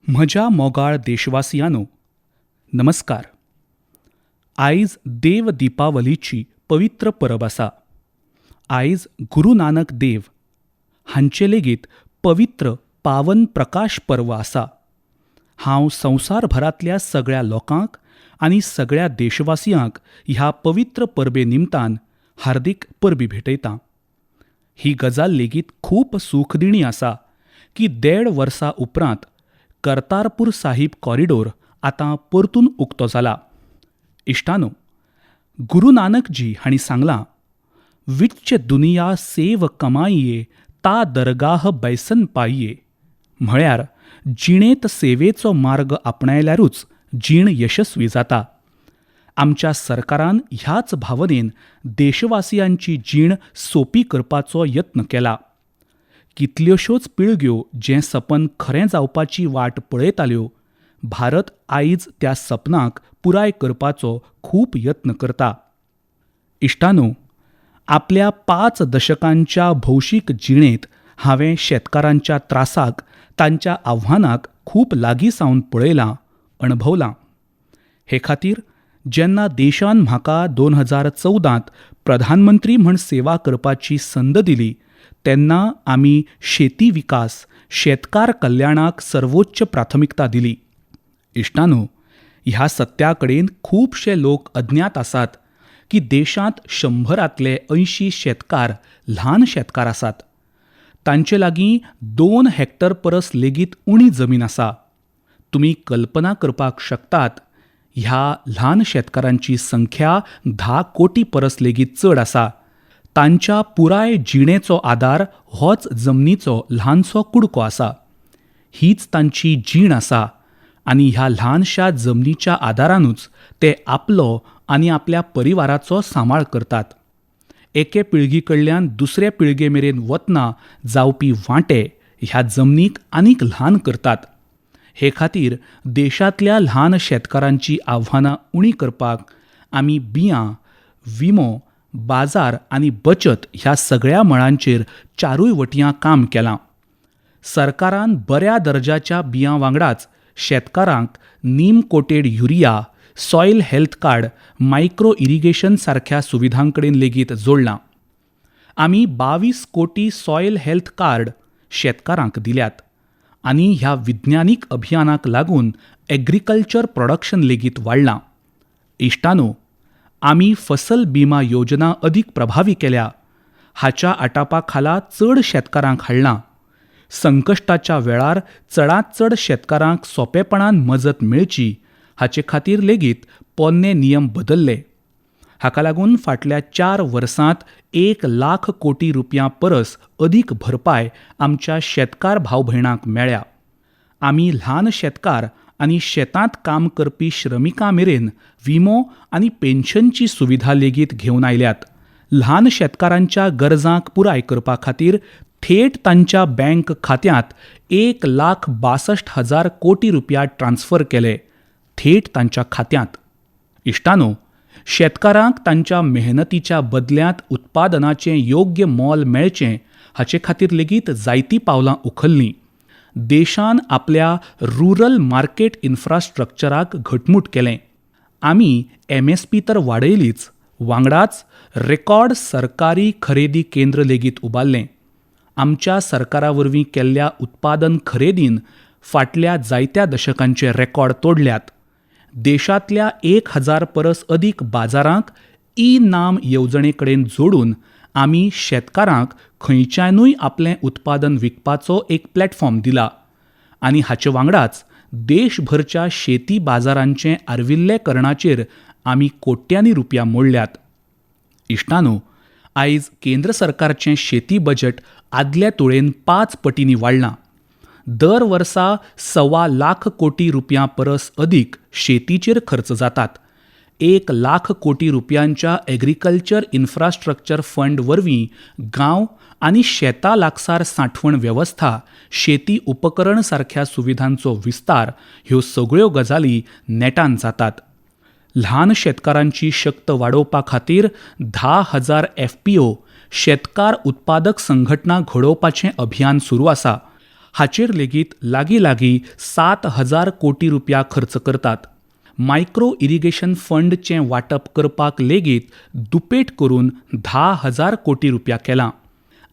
म्हज्या मोगाळ देशवासियांनो, नमस्कार. आयज देव दिपावलीची पवित्र परब आसा. आयज गुरू नानक देव हांचे लेगीत पवित्र पावन प्रकाश पर्व आसा. हांव संवसारभरांतल्या सगळ्या लोकांक आनी सगळ्या देशवासियांक ह्या पवित्र परबे निमतान हार्दीक परबीं भेटयतां. ही गजाल लेगीत खूब सूखदिणी आसा की देड वर्सा उपरांत करतारपूर साहिब कॉरिडोर आतां परतून उक्तो जाला. इश्टांनो, गुरू नानकजी हांणी सांगलां, विच्च दुनिया सेव कमाईये ता दरगाह बैसन पाईये. म्हळ्यार जिणेंत सेवेचो मार्ग आपणायल्यारूच जीण यशस्वी जाता. आमच्या सरकारान ह्याच भावनेन देशवासियांची जीण सोंपी करपाचो यत्न केला. कितल्योश्योच पिळग्यो जें सपन खरें जावपाची वाट पळयताल्यो, भारत आयज त्या सपनाक पुराय करपाचो खूब यत्न करता. इश्टांनो, आपल्या 5 दशकांच्या भौशीक जिणेंत हांवें शेतकारांच्या त्रासाक, तांच्या आव्हानाक खूब लागीं सावन पळयलां, अणभवलां. हे खातीर जेन्ना देशान म्हाका 2014 प्रधानमंत्री म्हण सेवा करपाची संद दिली तेन्ना आमी शेती विकास, शेतकार कल्याणाक सर्वोच्च प्राथमिकता दिली. इश्टांनो, ह्या सत्या कडेन खुबशे लोक अज्ञात आसात की देशांत 100रांतले 80 शेतकार ल्हान शेतकार आसात. तांचे लागीं 2 हेक्टर परस लेगीत उणी जमीन आसा. तुमी कल्पना करपाक शकतात, ह्या ल्हान शेतकारांची संख्या 10 कोटी परस लेगीत चड आसा. तांच्या पुराय जिणेचो आदार होच जमनीचो ल्हानसो कुडको आसा. हीच तांची जीण आसा आनी ह्या ल्हानशा जमनीच्या आदारानूच ते आपलो आनी आपल्या परिवाराचो सांबाळ करतात. एके पिळगी कडल्यान दुसरे पिळगे मेरेन वतना जावपी वांटे ह्या जमनीक आनीक ल्हान करतात. हे खातीर देशांतल्या ल्हान शेतकारांची आव्हानां उणी करपाक आमी बियां, विमो, बाजार आनी बचत ह्या सगळ्या मळांचेर चारूय वटयां काम केलां. सरकारान बऱ्या दर्जाच्या बियां वांगडाच शेतकारांक neem coated urea, soil health card, micro irrigation सारख्या सुविधां कडेन लेगीत जोडलां. आमी 22 कोटी सॉयल हेल्थ कार्ड शेतकारांक दिल्यात आनी ह्या विज्ञानीक अभियानाक लागून एग्रीकल्चर प्रोडक्शन लेगीत वाडलां. इश्टांनो, आमी फसल बिमा योजना अदीक प्रभावी केल्या. हाच्या आटापा खाला चड शेतकारांक हाडलां. संकश्टाच्या वेळार चडांत चड शेतकारांक सोंपेपणान मजत मेळची हाचे खातीर लेगीत पोन्ने नियम बदल्ले. हाका लागून फाटल्या 4 वर्सांत 1 लाख कोटी रुपयां परस अदीक भरपाय आमच्या शेतकार भाव भयणांक मेळ्ळ्या. आमी ल्हान शेतकार आनी शेतांत काम करपी श्रमिकां मेरेन विमो आनी पेन्शनची सुविधा लेगीत घेवन आयल्यात. ल्हान शेतकारांच्या गरजांक पुराय करपा खातीर थेट तांच्या बँक खात्यांत 1,62,000 कोटी रुपया ट्रान्स्फर केले, थेट तांच्या खात्यांत. इश्टांनो, शेतकारांक तांच्या मेहनतीच्या बदल्यांत उत्पादनाचें योग्य मोल मेळचें हाचे खातीर लेगीत जायतीं पावलां उखल्लीं. देशान आपल्या रुरल मार्केट इन्फ्रास्ट्रक्चराक घटमूट केलें. आमी MSP तर वाडयलीच, वांगडाच रेकॉर्ड सरकारी खरेदी केंद्र लेगीत उबारलें. आमच्या सरकारा वरवीं केल्ल्या उत्पादन खरेदीन फाटल्या जायत्या दशकांचे रेकॉर्ड तोडल्यात. देशांतल्या 1000 परस अदीक बाजारांक ई नाम येवजणे कडेन जोडून आमी शेतकारांक खंयच्यानूय आपलें उत्पादन विकपाचो एक प्लॅटफॉर्म दिला आनी हाचे वांगडाच देशभरच्या शेती बाजारांचें आर्विल्लेकरणाचेर आमी कोट्यांनी रुपया मोडल्यात. इश्टांनो, आयज केंद्र सरकारचें शेती बजट आदल्या तुळेन 5 पटींनी वाडलां. दर वर्सा 1.25 लाख कोटी रुपयां परस अदीक शेतीचेर खर्च जातात. 1 लाख कोटी रुपयांच्या एग्रीकल्चर इन्फ्रास्ट्रक्चर फंड वरवीं गांव आनी शेता लागसार सांठवण वेवस्था, शेती उपकरण सारख्या सुविधांचो विस्तार ह्यो सगळ्यो गजाली नेटान जातात. ल्हान शेतकारांची शक्त वाडोवपा खातीर 10,000 FPO शेतकार उत्पादक संघटना घडोवपाचें अभियान सुरू आसा. हाचेर लेगीत लागीं लागीं 7000 कोटी रुपया खर्च करतात. मायक्रो इरिगेशन फंडचें वांटप करपाक लेगीत दुपेट करून 10,000 कोटी रुपया केलां.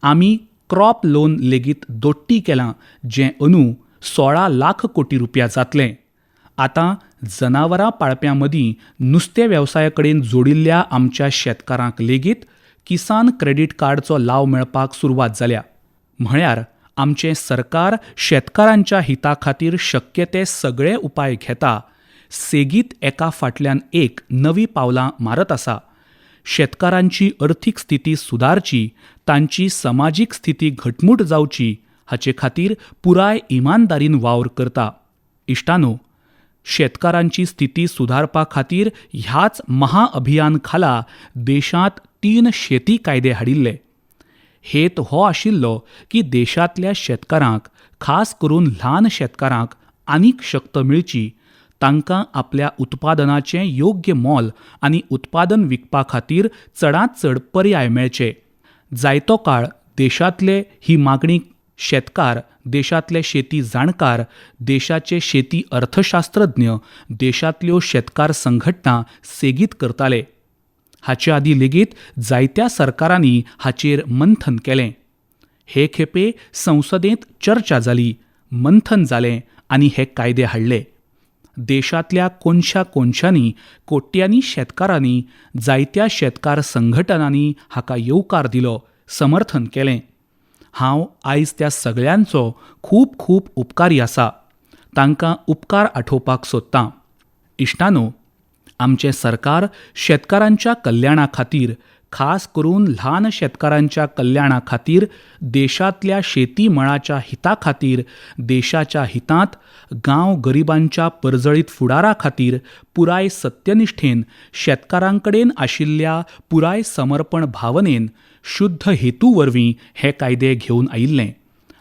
आमी क्रॉप लोन लेगीत दोट्टी केलां जें अंदूं 16 लाख कोटी रुपया जातलें. आतां जनावरां पाळप्यां मदीं नुस्तें वेवसाया कडेन जोडिल्ल्या आमच्या शेतकारांक लेगीत किसान क्रेडीट कार्डचो लाव मेळपाक सुरवात जाल्या. म्हळ्यार आमचें सरकार शेतकारांच्या हिता खातीर शक्य ते सगळे उपाय घेता, सेगीत एका फाटल्यान एक नवीं पावलां मारत आसा. शेतकारांची अर्थीक स्थिती सुदारची, तांची समाजीक स्थिती घटमूट जावची हाचे खातीर पुराय इमानदारीन वावर करता. इश्टांनो, शेतकारांची स्थिती सुदारपा खातीर ह्याच महाअभियान खाला देशांत 3 शेती कायदे हाडिल्ले. हेत हो आशिल्लो की देशांतल्या शेतकारांक, खास करून ल्हान शेतकारांक आनीक शक्त मेळची, तांकां आपल्या उत्पादनाचें योग्य मोल आनी उत्पादन विकपा खातीर चडांत चड पर्याय मेळचे. जायतो काळ देशांतले ही मागणी शेतकार, देशांतले शेती जाणकार, देशाचे शेती अर्थशास्त्रज्ञ, देशांतल्यो शेतकार संघटना सेगीत करताले. हाचे आदीं लेगीत जायत्या सरकारांनी हाचेर मंथन केलें. हे खेपे संसदेंत चर्चा जाली, मंथन जालें आनी हे कायदे हाडले. देशांतल्या कोनशा कोनशांनी कोट्यांनी शेतकारांनी, जायत्या शेतकार संघटनांनी हाका येवकार दिलो, समर्थन केलें. हांव आयज त्या सगळ्यांचो खूब खूब उपकारी आसा. तांकां उपकार आठोवपाक सोदतां. इश्टांनो, आमचें सरकार शेतकारांच्या कल्याणा खातीर, खास करून ल्हान शेतकारांच्या कल्याणा खातीर, देशांतल्या शेती मळाच्या हिता खातीर, देशाच्या हितांत, गांव गरिबांच्या परजळीत फुडारा खातीर पुराय सत्यनिष्ठेन, शेतकारां कडेन आशिल्ल्या पुराय समर्पण भावनेन, शुद्ध हेतू वरवीं हे कायदे घेवन आयिल्ले.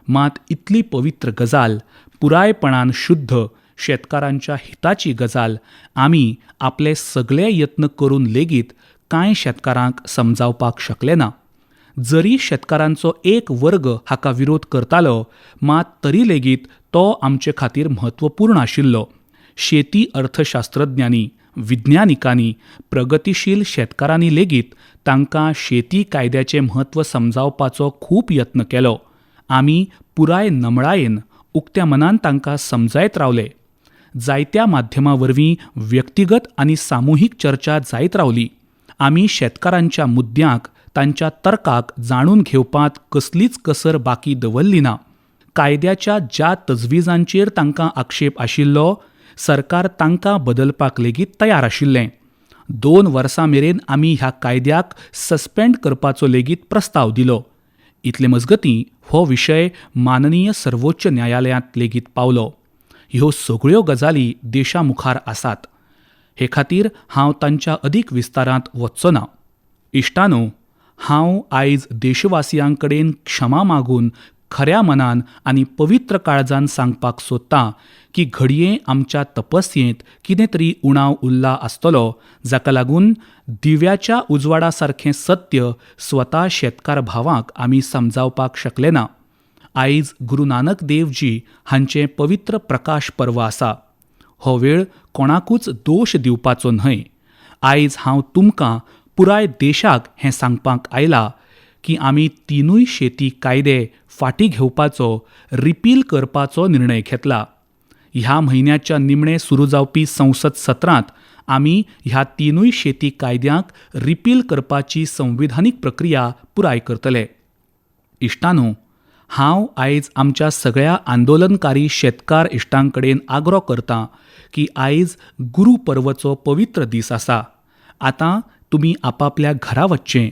मात इतली पवित्र गजाल, पुरायपणान शुद्ध, शेतकारांच्या हिताची गजाल आमी आपले सगळे यत्न करून लेगीत कांय शेतकारांक समजावपाक शकले ना. जरी शेतकारांचो एक वर्ग हाका विरोध करतालो, मात तरी लेगीत तो आमचे खातीर म्हत्वपूर्ण आशिल्लो. शेती अर्थशास्त्रज्ञांनी, विज्ञानिकांनी, प्रगतिशील शेतकारांनी लेगीत तांकां शेती कायद्याचें म्हत्व समजावपाचो खूब यत्न केलो. आमी पुराय नमळायेन, उक्त्या मनान तांकां समजायत रावले. जायत्या माध्यमां वरवीं व्यक्तिगत आनी सामुहीक चर्चा जायत रावली. आमी शेतकारांच्या मुद्द्यांक, तांच्या तर्काक जाणून घेवपांत कसलीच कसर बाकी दवरली ना. कायद्याच्या ज्या तजवीजांचेर तांकां आक्षेप आशिल्लो, सरकार तांकां बदलपाक लेगीत तयार आशिल्लें. 2 वर्सां मेरेन आमी ह्या कायद्याक सस्पेंड करपाचो लेगीत प्रस्ताव दिलो. इतले मजगतीं हो विशय माननीय सर्वोच्च न्यायालयांत लेगीत पावलो. ह्यो सगळ्यो गजाली देशा मुखार आसात. हे खातीर हांव तांच्या अदीक विस्तारांत वचचो ना. इश्टांनो, हांव आयज देशवासियां कडेन क्षमा मागून खऱ्या मनान आनी पवित्र काळजान सांगपाक सोदतां की घडये आमच्या तपस्येंत कितें तरी उणाव उरला आसतलो, जाका लागून दिव्याच्या उजवाडा सारखें सत्य स्वता शेतकार भावांक आमी समजावपाक शकले ना. आयज गुरू नानक देवजी हांचें पवित्र प्रकाश पर्व आसा. हो वेळ कोणाकूच दोश दिवपाचो न्हय. आयज हांव तुमकां, पुराय देशाक हें सांगपाक आयला की आमी 3 शेती कायदे फाटीं घेवपाचो, रिपील करपाचो निर्णय घेतला. ह्या म्हयन्याच्या निमणे सुरू जावपी संसद सत्रांत आमी ह्या 3 शेती कायद्यांक रिपील करपाची संविधानीक प्रक्रिया पुराय करतले. इश्टांनो, हांव आयज आमच्या सगळ्या आंदोलनकारी शेतकार इश्टां कडेन आग्रो करतां की आयज गुरू पर्वचो पवित्र दीस आसा. आतां तुमी आपापल्या घरा वचचें,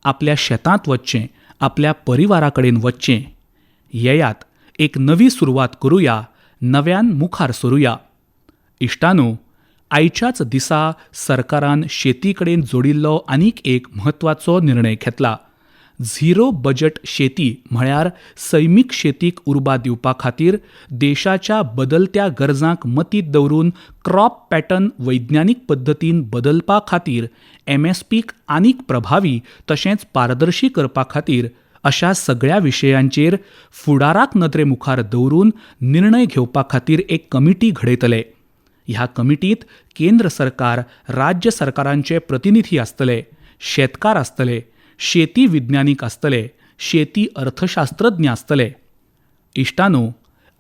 आपल्या शेतांत वचचें, आपल्या परिवारा कडेन वचचें. येयात, एक नवी सुरवात करुया, नव्यान मुखार सरुया. इश्टांनो, आयच्याच दिसा सरकारान शेती कडेन जोडिल्लो आनीक एक म्हत्वाचो निर्णय घेतला. झिरो बजट शेती म्हळ्यार सैमीक शेतीक उर्बा दिवपा खातीर देशाच्या बदलत्या गरजांक मतींत दवरून क्रॉप पॅटर्न वैज्ञानीक पद्दतीन बदलपा खातीर एमएसपीक आनीक प्रभावी तशेंच पारदर्शी करपा खातीर अशा सगळ्या विशयांचेर फुडाराक नदरे मुखार दवरून निर्णय घेवपा खातीर एक कमिटी घडयतले. ह्या कमिटींत केंद्र सरकार, राज्य सरकारांचे प्रतिनिधी आसतले, शेतकार आसतले, शेती विज्ञानीक आसतले, शेती अर्थशास्त्रज्ञ आसतले. इश्टांनो,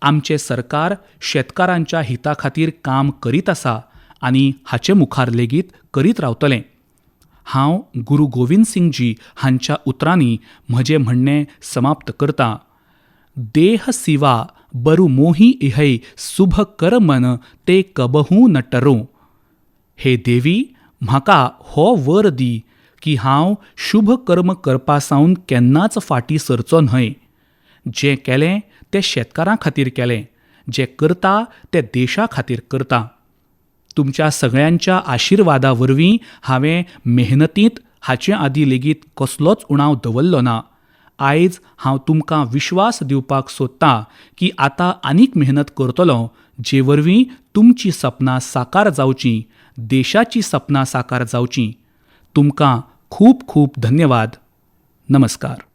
आमचें सरकार शेतकारांच्या हिता खातीर काम करीत आसा आनी हाचे मुखार लेगीत करीत रावतलें. हांव गुरू गोविंद सिंगजी हांच्या उतरांनी म्हजें म्हणणें समाप्त करतां. देह सिवा बरु मोही इहै सुभ कर मन ते कबहू न टरो. हे देवी, म्हाका हो वर दी की हांव शुभ कर्म करपा सावन केन्नाच फाटीं सरचो न्हय. जें केलें तें शेतकारां खातीर केलें, जें करता तें देशा खातीर करता. तुमच्या सगळ्यांच्या आशिर्वादा वरवीं हांवें मेहनतींत हाचे आदीं लेगीत कसलोच उणाव दवरलो ना. आयज हांव तुमकां विश्वास दिवपाक सोदतां की आतां आनीक मेहनत करतलों, जे वरवीं तुमचीं सपनां साकार जावचीं, देशाचीं सपनां साकार जावचीं. तुमकां खूब खूब धन्यवाद. नमस्कार.